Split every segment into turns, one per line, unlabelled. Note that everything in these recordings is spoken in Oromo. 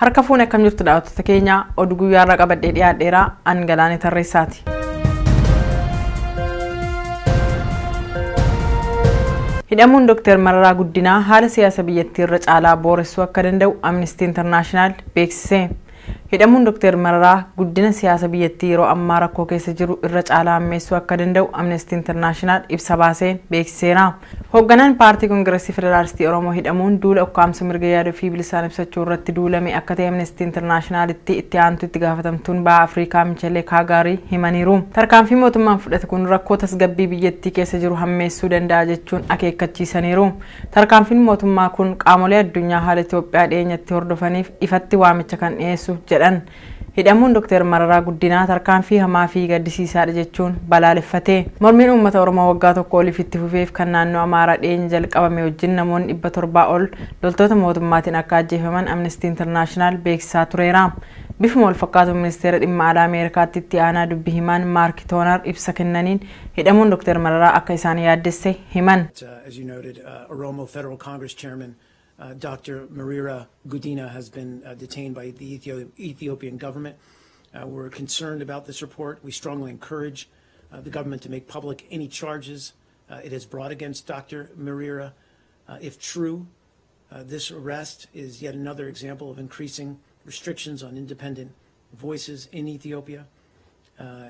Harka fuune akkam jirtu daawwattoota keenya oduu guyyaarraa qabadhee dhiyaadheera an Galaanee Tarreessaati. Hidhamuun Dr. Mararaa Guddinaa haala siyaasa biyyattii irra caalaa booressuu akka danda'u Amnesty International beeksise. Hidhamuun Dr. Mararaa guddina siyaasa biyyattii yeroo ammaa rakkoo keessa jiru irra caalaa hammeessuu akka danda'u Amnesty International ibsa baaseen beeksiseera. Hoogganaan paartii Koongireesii Federaalistii Oromoo hidhamuun duula ukkaamsa mirga yaaduu fi bilisaan ibsachuu irratti duulame akka ta'e Amnesty Internationalitti itti aantu itti gaafatamtuun baha Afrikaa Michelee Kaagaarii himaniiru. Tarkaanfii mootummaan fudhate kun rakkoo tasgabbii biyyattii keessa jiru hammeessuu danda'a jechuun akeekkachiisaniiru. Tarkaanfiin mootummaa kun qaamolee addunyaa haala Itoophiyaa dhiyeenyatti hordofaniif ifatti waamicha kan dhiyeessu jedhan. Hidhamuun Dr. Mararaa Guddinaa tarkaanfii hamaa fi gaddisiisaadha jechuun balaaleffate. Mormiin uummata Oromoo waggaa tokko oliif itti fufeef kan naannoo Amaaraa dhiyeenya jalqabame wajjin namoonni 700 ol loltoota mootummaatiin akka ajjeefaman Amnesty International beeksisaa tureera. Bifuma wal fakkaatuun ministeera dhimma alaa Ameerikaatti itti aanaa dubbi himaan Maark Toonar ibsa kennaniin hidhamuun Dr. Mararaa akka isaan yaaddesse himan.
As you noted, Oromo Federal Congress Chairman Dr. Merera Gudina has been detained by the Ethiopian government. We're concerned about this report. We strongly encourage the government to make public any charges it has brought against Dr. Merera. If true, this arrest is yet another example of increasing restrictions on independent voices in Ethiopia,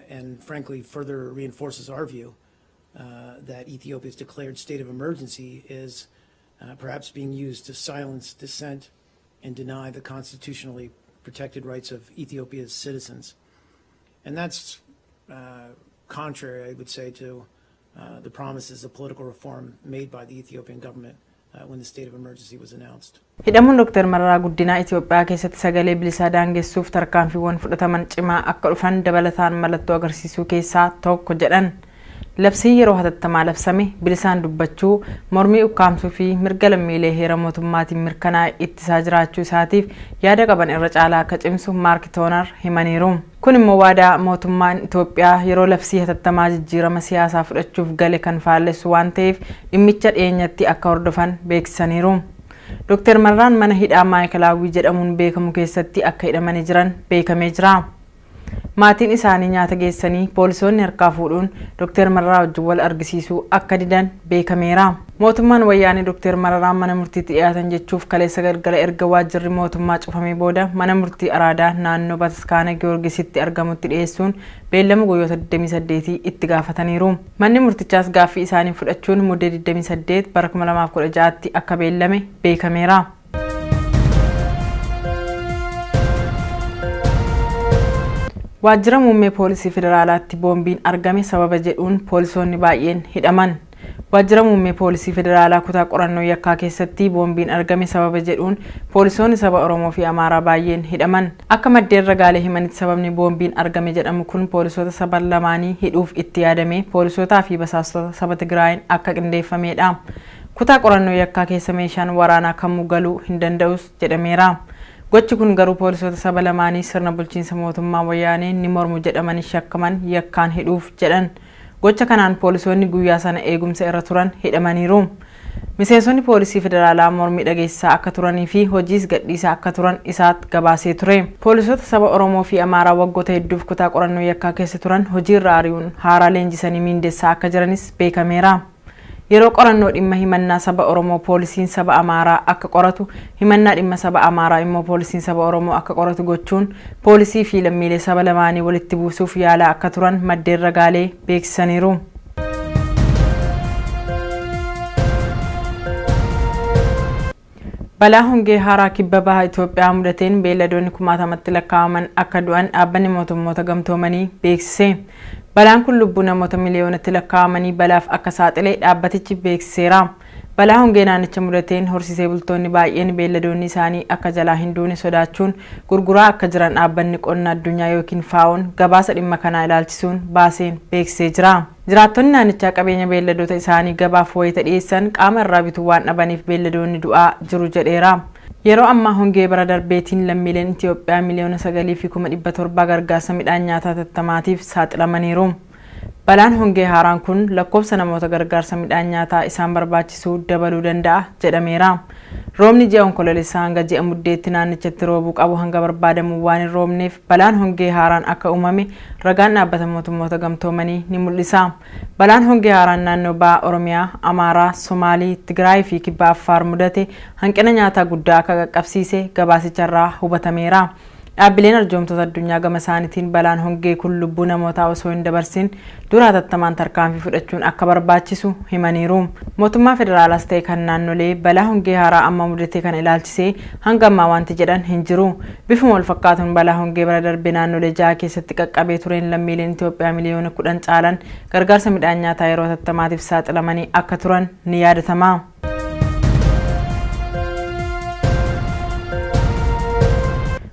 and frankly further reinforces our view that Ethiopia's declared state of emergency is perhaps being used to silence dissent and deny the constitutionally protected rights of Ethiopia's citizens. And that's contrary, I would say, to the promises of political reform made by the Ethiopian government when the state of emergency was announced.
Hidhamuun Dr. Mararaa Guddinaa Itoophiyaa keessatti sagalee bilisaa daangessuuf tarkaanfiiwwan fudhataman cimaa akka dhufan dabalataan mallattoo agarsiisuu keessaa tokko jedhan. Labsiin yeroo hatattamaa labsame bilisaan dubbachuu, mormii ukkaamsuu fi mirga lammiilee heera mootummaatiin mirkanaa'e ittisaa jiraachuu isaatiif yaada qaban irra caalaa akka cimsu Maark Toonar himaniiru. Kun immoo waadaa mootummaan Itoophiyaa yeroo labsii hatattamaa jijjiirama siyaasaa fudhachuuf gale kan faallessu waan ta'eef dhimmicha dhiyeenyatti akka hordofan beeksisaniiru. Dr. Mararaan mana hidhaa Maayikalaawwii jedhamuun beekamu keessatti akka hidhamanii jiran beekamee jira. Maatiin isaanii nyaata geessanii poolisoonni harkaa fuudhuun Dr. Mararaa wajjin wal argisiisuu akka didan beekameera. Mootummaan wayyaanee Dr. Mararaan mana murtiitti dhiyaatan jechuuf kaleessa galgala erga waajjirri mootummaa cufamee booda mana murtii Araadaa naannoo Bataskaana Giyoorgisitti argamutti dhiyeessuun beellama guyyoota 28 itti gaafataniiru. Manni murtichaas gaaffii isaanii fudhachuun muddee 28 bara 2016tti akka beellame beekameera. Waajjira muummee poolisii federaalaatti boombiin argame sababa jedhuun poolisoonni baay'een hidhaman. Waajjira muummee poolisii federaalaa kutaa qorannoo yakkaa keessatti boombiin argame sababa jedhuun poolisoonni saba Oromoo fi Amaaraa baay'een hidhaman. Akka maddeen ragaalee himanitti sababni boombiin argame jedhamu kun poolisoota saba lamaanii hidhuuf itti yaadame poolisootaa fi basaastota saba Tigraayin akka qindeeffamedha. Kutaa qorannoo yakkaa keessa meeshaan waraanaa kamuu galuu hin danda'us jedhameera. Gochi kun garuu poolisoota saba lamaanii sirna bulchiinsa mootummaa wayyaanee ni mormu jedhamanii shakkaman yakkaan hidhuuf jedhan. Gocha kanaan poolisoonni guyyaa sana eegumsa irra turan hidhamaniiru. Miseensonni poolisii federaalaa mormii dhageessisaa akka turanii fi hojiis gadhiisaa akka turan isaatti gabaasee ture. Poolisoota saba Oromoo fi Amaaraa waggoota hedduuf kutaa qorannoo yakkaa keessa turan hojiirra ari'uun haaraa leenjisanii miindessaa akka jiranis beekameera. Yeroo qorannoo dhimma himannaa saba Oromoo poolisiin saba Amaaraa akka qoratu, himannaa dhimma saba Amaaraa immoo poolisiin saba Oromoo akka qoratu gochuun poolisii fi lammiilee saba lamaanii walitti buusuuf yaalaa akka turan maddeen ragaalee beeksisaniiru. Balaa hongee haaraa kibba baha Itoophiyaa mudateen beelladoonni kumaatamatti lakkaa'aman akka du'an dhaabbanni mootummoota gamtoomanii beeksise. Balaan kun lubbuu namoota miliyoonatti lakkaa'amanii balaaf akka saaxile dhaabbatichi beeksiseera. Balaa hongee naannicha mudateen horsiisee bultoonni baay'een beelladoonni isaanii akka jalaa hin duune sodaachuun gurguraa akka jiran dhaabbanni qonna addunyaa yookiin faa'oon gabaasa dhimma kanaa ilaalchisuun baaseen beeksisee jira. Jiraattonni naannichaa qabeenya beelladoota isaanii gabaaf wayita dhiyeessan qaama irraa bituu waan dhabaniif beelladoonni du'aa jiru jedheera. Yeroo ammaa hongee bara darbeetiin lammiileen Itoophiyaa 9,700,000 gargaarsa midhaan nyaataa hatattamaatiif saaxilamaniiru. Balaan hongee haaraan kun lakkoofsa namoota gargaarsa midhaan nyaataa isaan barbaachisuu dabaluu danda'a jedhameera. Roobni ji'a Onkoloolessaa hanga ji'a Muddeetti naannichatti roobuu qabu hanga barbaadamu waan hin roobneef balaan hongee haaraan akka uumame ragaan dhaabbata mootummoota gamtoomanii ni mul'isa. Balaan hongee haaraan naannoo Baha Oromiyaa, Amaaraa, Somaalii, Tigraay fi Kibba Affaar mudate hanqina nyaataa guddaa akka qaqqabsiise gabaasicharraa hubatameera. Dhaabbileen arjoomtoota addunyaa gama isaaniitiin balaan hongee kun lubbuu namootaa osoo hin dabarsin dura hatattamaan tarkaanfii fudhachuun akka barbaachisu himaniiru. Mootummaa federaalaas ta'e kan naannolee balaa hongee haaraa amma mudate kana ilaalchisee hanga ammaa wanti jedhan hin jiru. Bifuma wal fakkaatuun balaa hongee bara darbe naannolee 6 keessatti qaqqabee tureen lammiileen Itoophiyaa miliyoona 10 caalan gargaarsa midhaan nyaataa yeroo hatattamaatiif saaxilamanii akka turan ni yaadatama.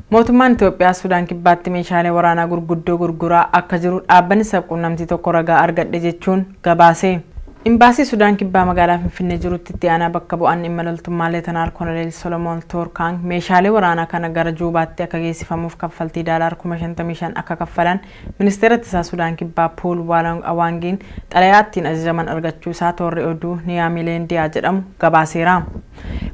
Mootummaan Itoophiyaa Sudaan Kibbaatti meeshaalee waraanaa gurguddoo gurguraa akka jiru dhaabbanni sabquunnamtii tokko ragaa argadhe jechuun gabaase. Imbaasii Sudaan Kibbaa magaalaa Finfinnee jirutti itti aanaa bakka bu'aan dhimma loltummaa Leetanaal Koloneel Solomoon Toorkaang meeshaalee waraanaa kana gara Juubaatti akka geessifamuuf kaffaltii daalaar 55,000 akka kaffalan ministeera ittisaa Sudaan Kibbaa Pool Waalong Awaangiin xalayaa ittiin ajajaman argachuu isaa toorri oduu Niyaamileen Diyaa jedhamu gabaaseera.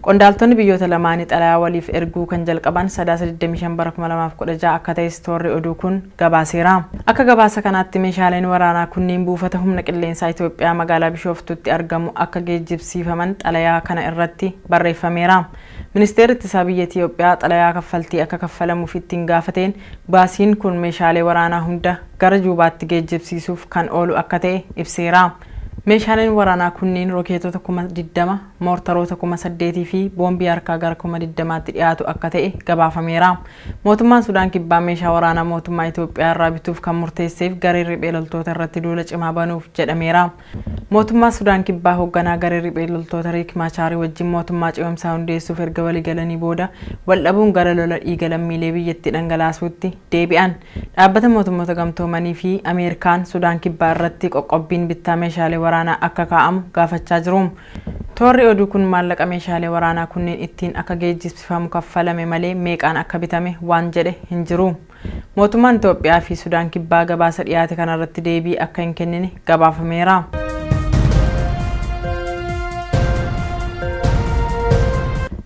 Qondaaltonni biyyoota lamaanii xalayaa waliif erguu kan jalqaban Sadaasa 25 bara 2016 akka ta'es toorri oduu kun gabaaseera. Akka gabaasa kanaatti meeshaaleen waraanaa kunneen buufata humna qilleensaa Itoophiyaa magaalaa Bishooftuutti argamu akka geejjibsiifaman xalayaa kana irratti barreeffameera. Ministeerri ittisaa biyya Itoophiyaa xalayaa kaffaltii akka kaffalamuuf ittiin gaafateen baasiin kun meeshaalee waraanaa hunda gara Juubaatti geejjibsiisuuf kan oolu akka ta'e ibseera. Meeshaaleen waraanaa kunneen rokeetota 20,000, moortaroota 8,000 fi boombii harkaa gara 20,000tti dhiyaatu akka ta'e gabaafameera. Mootummaan Sudaan Kibbaa meeshaa waraanaa mootummaa Itoophiyaa irraa bituuf kan murteesseef garee riphee loltoota irratti duula cimaa banuuf jedhameera. Mootummaa Sudaan Kibbaa hoogganaa garee riphee loltoota Riik Maachaarii wajjin mootummaa ce'umsaa hundeessuuf erga waliigalanii booda waldhabuun gara lola dhiiga lammiilee biyyattii dhangalaasuutti deebi'an. Dhaabbata mootummoota gamtoomanii fi Ameerikaan Sudaan Kibbaa irratti qoqqobbiin bittaa meeshaalee waraanaa akka kaa'amu gaafachaa jiru. Toorri oduu kun maallaqa meeshaalee waraanaa kunneen ittiin akka geejjibsiifamu kaffalame malee meeqaan akka bitame waan jedhe hin jiru. Mootummaan Itoophiyaa fi Sudaan Kibbaa gabaasa dhiyaate kanarratti deebii akka hin kennine gabaafameera.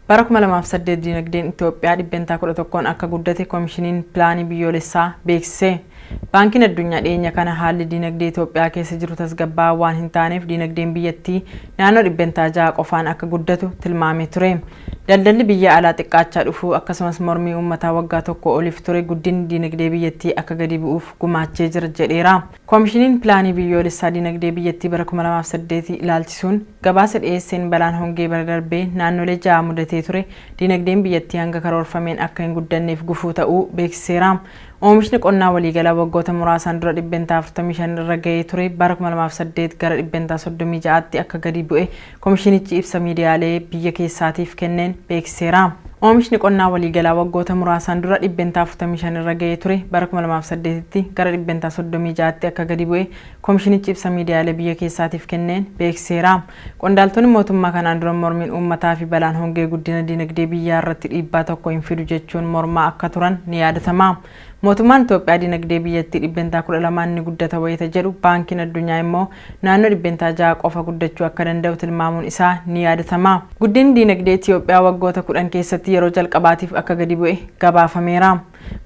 Bara 2008 dinagdeen Itoophiyaa 11% akka guddate Koomishiniin Pilaanii Biyyoolessaa beeksise. Baankiin addunyaa dhiyeenya kana haalli dinagdee Itoophiyaa keessa jiru tasgabbaa'aa waan hin taaneef dinagdeen biyyattii naannoo 6% qofaan akka guddatu tilmaamee ture. Daldalli biyya alaa xiqqaachaa dhufuu akkasumas mormii uummataa waggaa tokko oliif ture guddinni dinagdee biyyattii akka gadi bu'uuf gumaachee jira jedheera. Koomishiniin Pilaanii Biyyoolessaa dinagdee biyyattii bara 2008 ilaalchisuun gabaasa dhiyeesseen balaan hongee bara darbee naannolee 6 mudatee ture dinagdeen biyyattii hanga karoorfameen akka hin guddanneef gufuu ta'uu beeksiseera. Oomishni qonnaa waliigalaa waggoota muraasaan dura 45% irra ga'ee ture bara 2008 gara 36%tti akka gadi bu'e koomishinichi ibsa miidiyaalee biyya keessaatiif kenneen beeksiseera. Oomishni qonnaa waliigalaa waggoota muraasaan dura 45% irra ga'ee ture bara 2008tti gara 36%tti akka gadi bu'e koomishinichi ibsa miidiyaalee biyya keessaatiif kenneen beeksiseera. Qondaaltonni mootummaa kanaan dura mormiin uummataa fi balaan hongee guddina dinagdee biyyaa irratti dhiibbaa tokko hin fidu jechuun mormaa akka turan ni yaadatama. Mootummaan Itoophiyaa dinagdee biyyattii 12% ni guddata wayita jedhu baankiin addunyaa immoo naannoo 6% qofa guddachuu akka danda'u tilmaamuun isaa ni yaadatama. Guddinni dinagdee Itoophiyaa waggoota 10 keessatti yeroo jalqabaatiif akka gadi bu'e gabaafameera.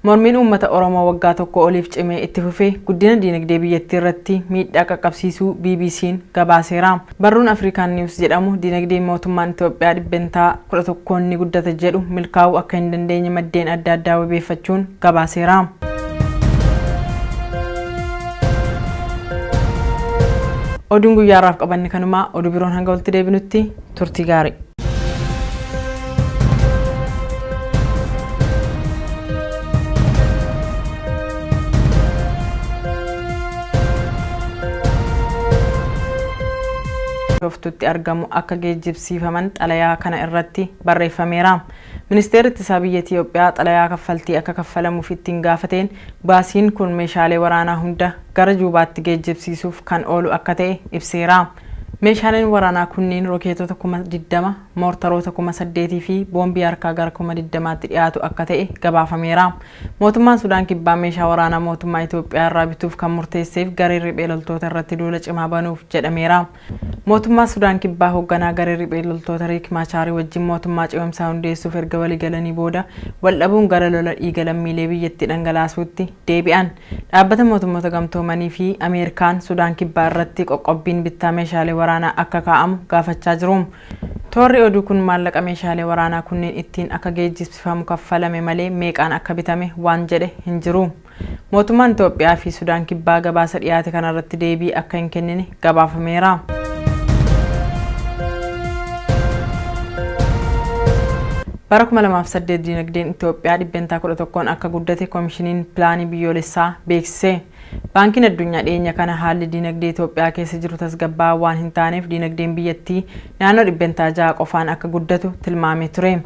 Mormiin uummata Oromoo waggaa tokko oliif cimee itti fufee guddina dinagdee biyyattii irratti miidhaa qaqqabsiisuu BBC'n gabaaseera. Barruun Afrikaan News jedhamu dinagdeen mootummaan Itoophiyaa 11% ni guddata jedhu milkaa'uu akka hin dandeenye maddeen adda addaa wabeeffachuun gabaaseera. Oduun guyyaa har'aaf qabanne kanumaa oduu biroon hanga walitti deebinutti turtii gaarii. Bishooftuutti argamu akka geejjibsiifaman xalayaa kana irratti barreeffameera. Ministeerri ittisaa biyya Itoophiyaa xalayaa kaffaltii akka kaffalamuuf ittiin gaafateen baasiin kun meeshaalee waraanaa hunda gara Juubaatti geejjibsiisuuf kan oolu akka ta'e ibseera. Meeshaaleen waraanaa kunneen rokeetota 20,000, moortaroota 8,000 fi boombii harkaa gara 20,000tti dhiyaatu akka ta'e gabaafameera. Mootummaan Sudaan Kibbaa meeshaa waraanaa mootummaa Itoophiyaa irraa bituuf kan murteesseef garee riphee loltoota irratti duula cimaa banuuf jedhameera. Mootummaa Sudaan Kibbaa hoogganaa garee riphee loltoota Riik Maachaarii wajjin mootummaa ce'umsaa hundeessuuf erga waliigalanii booda wal dhabuun gara lola dhiiga lammiilee biyyattii dhangalaasuutti deebi'an. Dhaabbata mootummoota gamtoomanii fi Ameerikaan Sudaan Kibbaa irratti qoqqobbiin bittaa meeshaalee waraanaa akka kaa'amu gaafachaa jiru. Toorri oduu kun maallaqa meeshaalee waraanaa kunneen ittiin akka geejjibsiifamu kaffalame malee meeqaan akka bitame waan jedhe hin jiru. Mootummaan Itoophiyaa fi Sudaan Kibbaa gabaasa dhiyaate kanarratti deebii akka hin kennine gabaafameera. Bara 2008 dinagdeen Itoophiyaa 11% akka guddate Koomishiniin Pilaanii Biyyoolessaa beeksise. Baankiin Addunyaa dhiyeenya kana haalli dinagdee Itoophiyaa keessa jiru tasgabbaa'aa waan hin taaneef dinagdeen biyyattii naannoo 6% qofaan akka guddatu tilmaamee ture.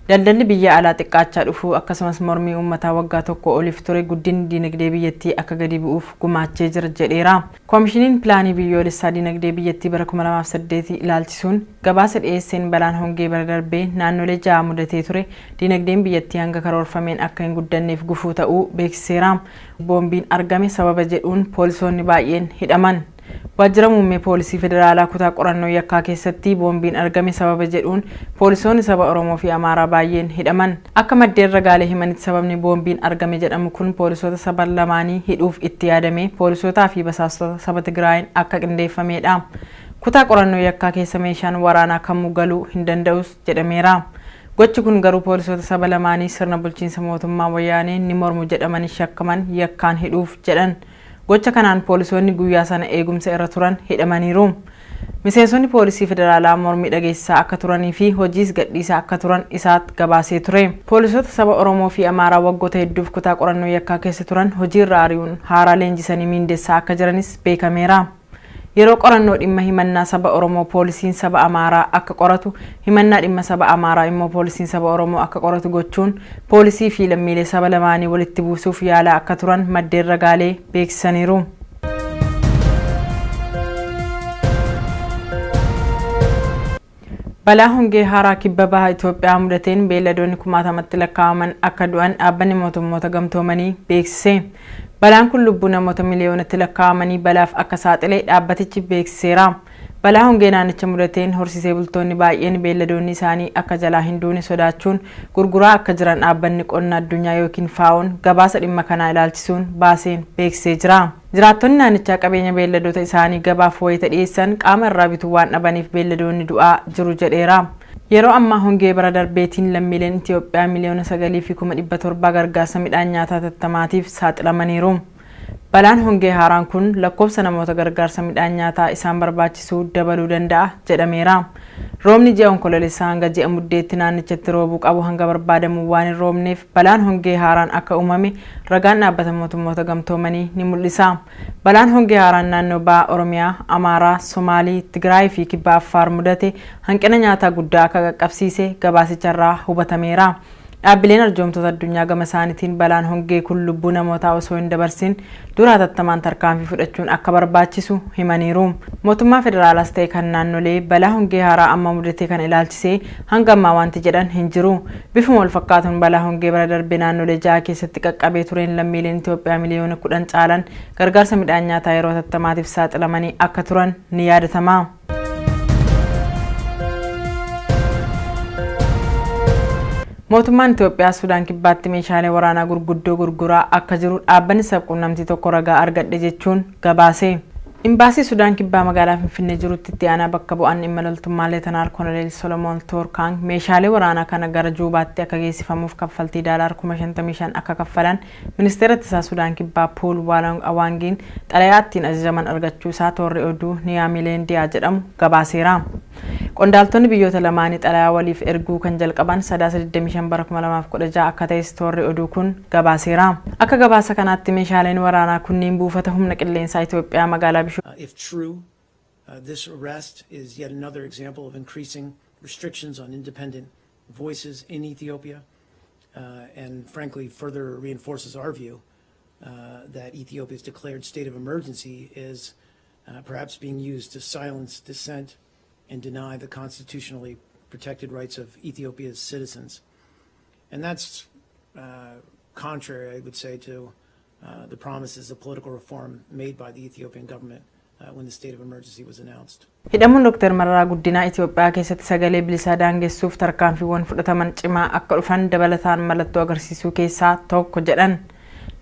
Daldalli biyya alaa xiqqaachaa dhufuu akkasumas mormii uummataa waggaa tokko oliif ture guddinni dinagdee biyyattii akka gadi bu'uuf gumaachee jira jedheera. Koomishiniin Pilaanii Biyyoolessaa dinagdee biyyattii bara 2008 ilaalchisuun gabaasa dhiyeesseen balaan hongee bara darbee naannolee 6 mudatee ture dinagdeen biyyattii hanga karoorfameen akka hin guddanneef gufuu ta'uu beeksiseera. Boombiin argame sababa jedhuun poolisoonni baay'een hidhaman. Waajjira muummee poolisii federaalaa kutaa qorannoo yakkaa keessatti boombiin argame sababa jedhuun poolisoonni saba Oromoo fi Amaaraa baay'een hidhaman. Akka maddeen ragaalee himanitti sababni boombiin argame jedhamu kun poolisoota saba lamaanii hidhuuf itti yaadame poolisootaa fi basaastota saba Tigraayin akka qindeeffamedha. Kutaa qorannoo yakkaa keessa meeshaan waraanaa kamuu galuu hin danda'us jedhameera. Gochi kun garuu poolisoota saba lamaanii sirna bulchiinsa mootummaa wayyaanee ni mormu jedhamanii shakkaman yakkaan hidhuuf jedhan. Gocha kanaan poolisoonni guyyaa sana eegumsa irra turan hidhamaniiru. Miseensonni poolisii federaalaa mormii dhageessisaa akka turanii fi hojiis gadhiisaa akka turan isaatti gabaasee ture. Poolisoota saba Oromoo fi Amaaraa waggoota hedduuf kutaa qorannoo yakkaa keessa turan hojiirra ari'uun haaraa leenjisanii miindessaa akka jiranis beekameera. Yeroo qorannoo dhimma himannaa saba Oromoo poolisiin saba Amaaraa akka qoratu, himannaa dhimma saba Amaaraa immoo poolisiin saba Oromoo akka qoratu gochuun poolisii fi lammiilee saba lamaanii walitti buusuuf yaalaa akka turan maddeen ragaalee beeksisaniiru. Balaa hongee haaraa kibba baha Itoophiyaa mudateen beelladoonni kumaatamatti lakkaa'aman akka du'an dhaabbanni mootummoota gamtoomanii beeksise. Balaan kun lubbuu namoota miliyoonatti lakkaa'amanii balaaf akka saaxile dhaabbatichi beeksiseera. Balaa hongee naannicha mudateen horsiisee bultoonni baay'een beelladoonni isaanii akka jalaa hin duune sodaachuun gurguraa akka jiran dhaabbanni qonna addunyaa yookiin faa'oon gabaasa dhimma kanaa ilaalchisuun baaseen beeksisee jira. Jiraattonni naannichaa qabeenya beelladoota isaanii gabaaf wayita dhiyeessan qaama irraa bituu waan dhabaniif beelladoonni du'aa jiru jedheera. Yeroo ammaa hongee bara darbeetiin lammiileen Itoophiyaa 9,700,000 gargaarsa midhaan nyaataa hatattamaatiif saaxilamaniiru. Balaan hongee haaraan kun lakkoofsa namoota gargaarsa midhaan nyaataa isaan barbaachisuu dabaluu danda'a jedhameera. Roobni ji'a Onkoloolessaa hanga ji'a Muddeetti naannichatti roobuu qabu hanga barbaadamu waan hin roobneef balaan hongee haaraan akka uumame ragaan dhaabbata mootummoota gamtoomanii ni mul'isa. Balaan hongee haaraan naannoo baha Oromiyaa, Amaaraa, Somaalii, Tigraay fi kibba Affaar mudate hanqina nyaataa guddaa akka qaqqabsiise gabaasicharraa hubatameera. Dhaabbileen arjoomtoota addunyaa gama isaaniitiin balaan hongee kun lubbuu namootaa osoo hin dabarsin dura hatattamaan tarkaanfii fudhachuun akka barbaachisu himaniiru. Mootummaa federaalaas ta'e kan naannolee balaa hongee haaraa amma mudate kana ilaalchisee hanga ammaa wanti jedhan hin jiru. Bifuma wal fakkaatuun balaa hongee bara darbe naannolee 6 keessatti qaqqabee tureen lammiileen Itoophiyaa 10 miliyoona caalan gargaarsa midhaan nyaataa yeroo hatattamaatiif saaxilamanii akka turan ni yaadatama. Mootummaan Itoophiyaa Sudaan Kibbaatti meeshaalee waraanaa gurguddoo gurguraa akka jiru dhaabbanni sabquunnamtii tokko ragaa argadhe jechuun gabaase. Imbaasii Sudaan Kibbaa magaalaa Finfinnee jirutti itti aanaa bakka bu'aan dhimma loltummaa Leetanaal Koloneel Solomoon Toorkaang meeshaalee waraanaa kana gara Juubaatti akka geessifamuuf kaffaltii daalaar 55,000 akka kaffalan ministeera ittisaa Sudaan Kibbaa Pool Waalong Awaangiin xalayaa ittiin ajajaman argachuu isaa toorri oduu Niyaamileendiyaa jedhamu gabaaseera. Qondaaltonni biyyoota lamaanii xalayaa waliif erguu kan jalqaban Sadaasa 25 bara 2016 akka ta'es toorri oduu kun gabaaseera. Akka gabaasa kanaatti meeshaaleen waraanaa kunneen buufata humna qilleensaa Itoophiyaa magaalaa
If true, this arrest is yet another example of increasing restrictions on independent voices in Ethiopia, and frankly further reinforces our view that Ethiopia's declared state of emergency is perhaps being used to silence dissent and deny the constitutionally protected rights of Ethiopia's citizens. And that's contrary, I would say, to the promises of political reform made by the Ethiopian government when the state of emergency was announced.
Hidhamuun Dr. Mararaa Guddinaa Itoophiyaa keessatti sagalee bilisaa daangessuuf tarkaanfiiwwan fudhataman cimaa akka dhufan dabalataan mallattoo agarsiisuu keessaa tokko jedhan.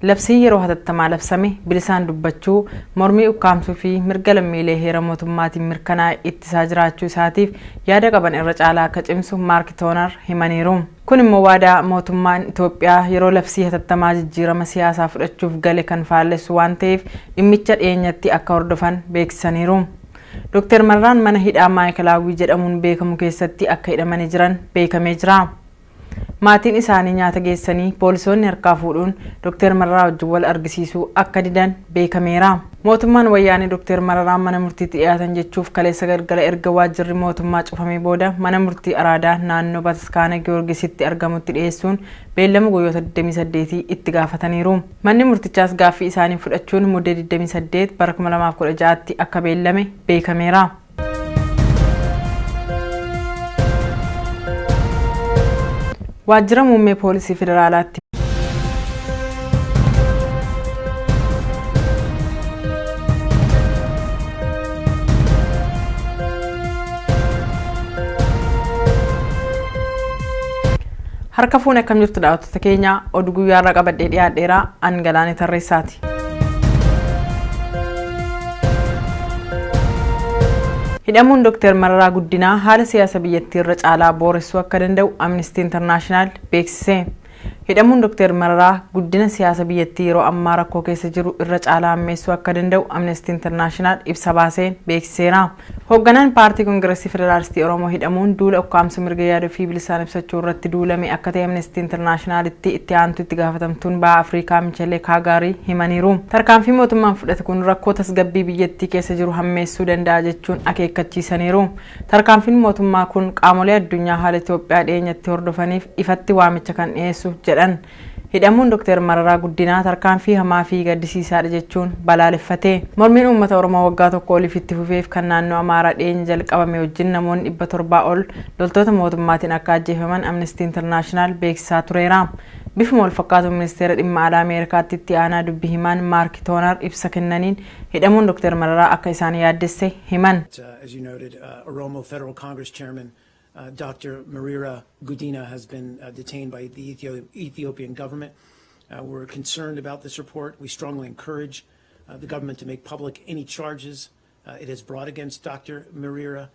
Labsiin yeroo hatattamaa labsame bilisaan dubbachuu, mormii ukkaamsuu fi mirga lammiilee heera mootummaatiin mirkanaa'e ittisaa jiraachuu isaatiif yaada qaban irra caalaa akka cimsu Maark Toonar himaniiru. Kun immoo waadaa mootummaan Itoophiyaa yeroo labsii hatattamaa jijjiirama siyaasaa fudhachuuf gale kan faallessu waan ta'eef dhimmicha dhiyeenyatti akka hordofan beeksisaniiru. Dr. Mararaan mana hidhaa Maayikalaawwii jedhamuun beekamu keessatti akka hidhamanii jiran beekamee jira. Maatiin isaanii nyaata geessanii poolisoonni harkaa fuudhuun Dr. Mararaa wajjin wal argisiisuu akka didan beekameera. Mootummaan wayyaanee Dr. Mararaan mana murtiitti dhiyaatan jechuuf kaleessa galgala erga waajjirri mootummaa cufamee booda mana murtii Araadaa naannoo Bataskaana Giyoorgisitti argamutti dhiyeessuun beellama guyyoota 28 itti gaafataniiru. Manni murtichaas gaaffii isaanii fudhachuun Muddee 28 bara 2016tti akka beellame beekameera. Waajjira muummee poolisii federaalaatti harka fuune akkam jirtu daawwattoota keenya, oduu guyyaarraa qabadhee dhiyaadheera, an Galaanee Tarreessaati. Hidhamuun Dr. Mararaa Guddinaa haala siyaasa biyyattii irra caalaa booressuu akka danda'u Amnesty International beeksise. Hidhamuun Dr. Mararaa guddina siyaasa biyyattii yeroo ammaa rakkoo keessa jiru irra caalaa hammeessuu akka danda'u Amnesty International ibsa baaseen beeksiseera. Hoogganaan paartii Koongireesii Federaalistii Oromoo hidhamuun duula ukkaamsa mirga yaaduu fi bilisaan ibsachuu irratti duulame akka ta'e Amnesty Internationalitti itti aantu itti gaafatamtuun baha Afrikaa Michelee Kaagaarii himaniiru. Tarkaanfii mootummaan fudhate kun rakkoo tasgabbii biyyattii keessa jiru hammeessuu danda'a jechuun akeekkachiisaniiru. Tarkaanfiin mootummaa kun qaamolee addunyaa haala Itoophiyaa dhiyeenyatti hordofaniif ifatti waamicha kan dhiyeessu jedhan. Hidhamuun Dr. Mararaa Guddinaa tarkaanfii hamaa fi gaddisiisaadha jechuun balaaleffate. Mormiin uummata Oromoo waggaa tokko oliif itti fufeef kan naannoo Amaaraa dhiyeenya jalqabame wajjin namoonni 700 ol loltoota mootummaatiin akka ajjeefaman Amnesty International beeksisaa tureera. Bifuma wal fakkaatuun ministeera dhimma alaa Ameerikaatti itti aanaa dubbi himaan Maark Toonar ibsa kennaniin hidhamuun Dr. Mararaa akka isaan yaaddesse himan.
As you noted, Oromo Federal Congress Chairman Dr. Marira Gudina has been detained by the Ethiopian government. We're concerned about this report. We strongly encourage the government to make public any charges it has brought against Dr. Marira.